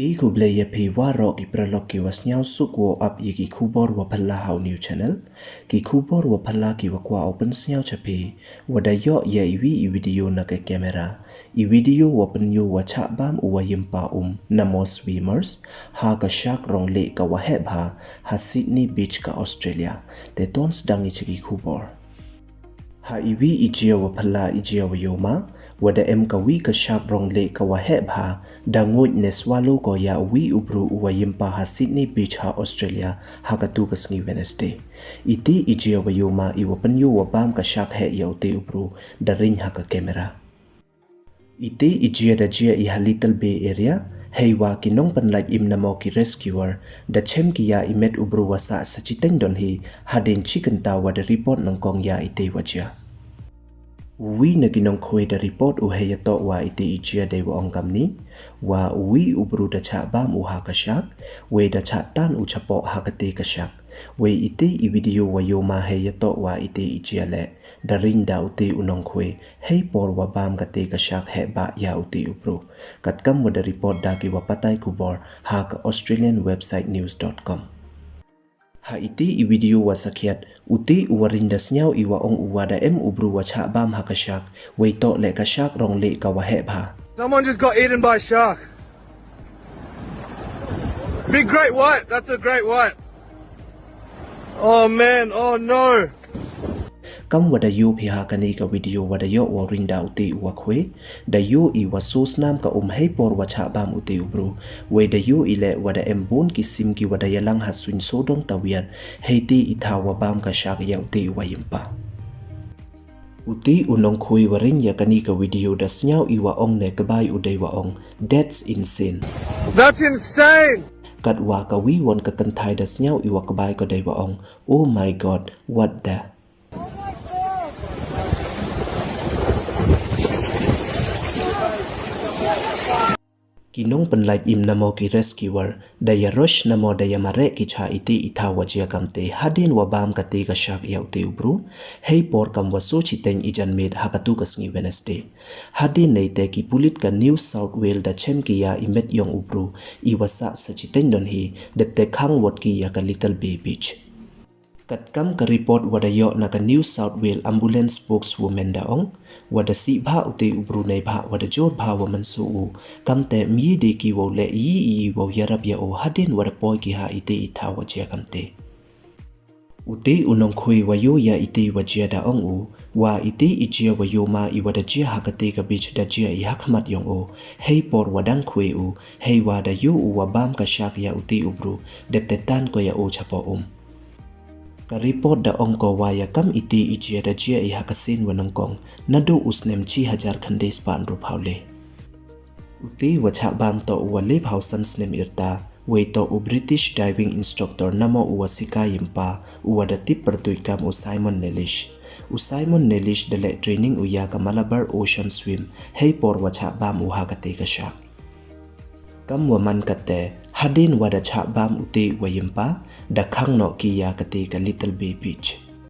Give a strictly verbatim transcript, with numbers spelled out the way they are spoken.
I khublei ya phi waroh ki paralok ki wa sniawsuk wow ap ya ki khubor wa phylla ha u new channel. Ki khubor wa phylla ki wa kwah u pynsniaw cha phi, wa da yoh ya iwi i video na ka camera. I video wa pynyoo wa chah bam u wa yimpa um namo swimmers ha ka shark rong leh ka wa heh bha ha Sydney Beach ka Australia. Te ton sdang i cha ki khubor. Ha iwi i jia wa phylla, i jia wa yoh ma, wa da em ka wi ka shark rong leh ka wa heh bha, da nguid ne swallow ko ya wi u bru u wa yimpa ha Sydney Beach ha Australia ha katu ka sngi Wednesday. Iti i jia wa yoh ma i wa pynyoo wa bam ka shark heh ya uti u bru, da ring ha ka camera. Iti i jia da jia i ha Little Bay area, hei wa ki nongpynlait im namo ki rescuer da chem ki ya i met u bru wa sah sa chiteng don hi, hadien chi kynta wa da report nyngkong ya iti wa jia. Wi na ki nongkhwe da report u hei ya toh wa iti i jia dei wa ong kamni, wa wi u bru da chah bam u ha ka shark, wei da chah tan u chapoh ha kati ka shark. Wei iti i video wa yoh ma hei ya toh wa iti i jia leh, da ring da uti u nongkhwe hei por wa bam kati ka shark heh bha ya uti u bru. Katkam wa da report da ki wa patai khubor ha ka Australian website news dot com. Ha iti i video wa sakhiat, uti u wa ring da sniaw i wa ong u wa da em u bru wa chah bam ha ka shark, wei toh leh ka shark rong leh ka wa heh bha. Someone just got eaten by a shark. Big great white. That's a great white. Oh man, oh no. Kam wa da yoh phi ha kani ka video wa da yoh wa ring da uti u wa khwe, da yoh i wa so snam ka um hei por wa chah bam uti u bru, wei da yoh i leh wa da em bun ki sim ki wa da yalang ha suiñ sodong tawiar, hei ti i thaw wa bam ka shark ya uti u wa yimpa. Uti u nongkhwe wa ring ya kani ka video da sniaw i wa ong ne ka bai u dei wa ong, "That's insane." That's insane. Kat wa ka wi won ka kynthai da sniaw i wa ka bai ka dei wa ong, "Oh my God, what the?" Ki nongpynlait im namo ki rescuer da ya rush namo da ya mareh ki cha iti i thaw wa jia kamte hadien wa bam kati ka shark ya uti u bru, hei por kam wa so chiteng i janmiet ha katu ka sngi Wednesday. Hadien neite ki pulit ka New South Wales da chem ki ya i met yong u bru, i wa sah sa chiteng don hi, dep te khang wot ki ya ka Little Bay Beach. Katkam ka report wa da yoh na ka New South Wales ambulance spokeswoman da ong, wa da sih bha uti u bru neibha wa da jur bha wa mynsu u, kamte myi de ki wow leh yi i wow yarap ya u hadien wa da poi ki ha iti i thaw wa jia kamte. Uti u nongkhwe wa yoh ya iti wa jia da ong u, wa iti i jia wa yoh ma i wa da jia ha kati ka beach da jia i ha khmat yong u, hei por wa dang khwe u, hei wa da yoh u wa bam ka shark ya uti u bru, dep te tan ko ya u chapoh um. Ka report da ong ko wa ya kam iti i jia da jia i ha ka sien wa nyngkong, naduh u snem chi hajar khyndai spah ynru phaw le. Uti wa chah bam toh u wa le phaw san snem yrta, wei toh u British diving instructor namo u wa sikai yimpa, u wa da tip pyrtuit kam u Simon Nelish. U Simon Nelish da leh training u ya ka Malabar Ocean Swim, hei por wa chah bam u ha kati ka shark. Kam wa man kate, hadien wa da chah bam uti wa yimpa, da khang noh ki ya kati ka Little Bay Beach.